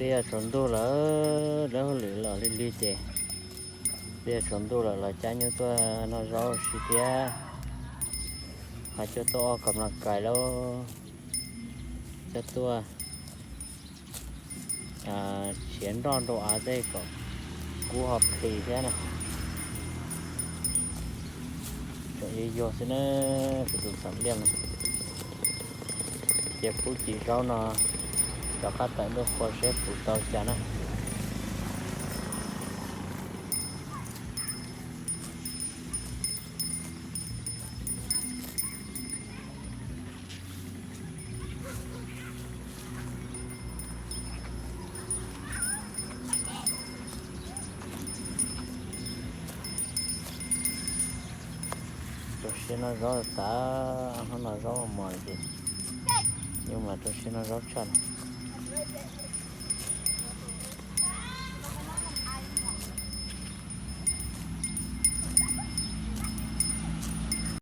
Twb yog tsaus ntuj lawm, lawv hauj lwm los lig lig ces twb yog tsaus ntuj lawm los cab nyuj tuaj noj zaub ua si thiab, ho coj tuaj ua kom mlom kais lauj, coj tuaj siav nroj rau av tej kom kub ho qis thiab na. Tseem yuag yuag xwb na, kuv tus xam liaj no. Ces pub cim zaub no rov qab tawm ntuj qhua seb puv tau cas na. Rau siab noj zaub tas, hnub no zaub mos ces nyuj mas rau siab noj zaub tshaj no.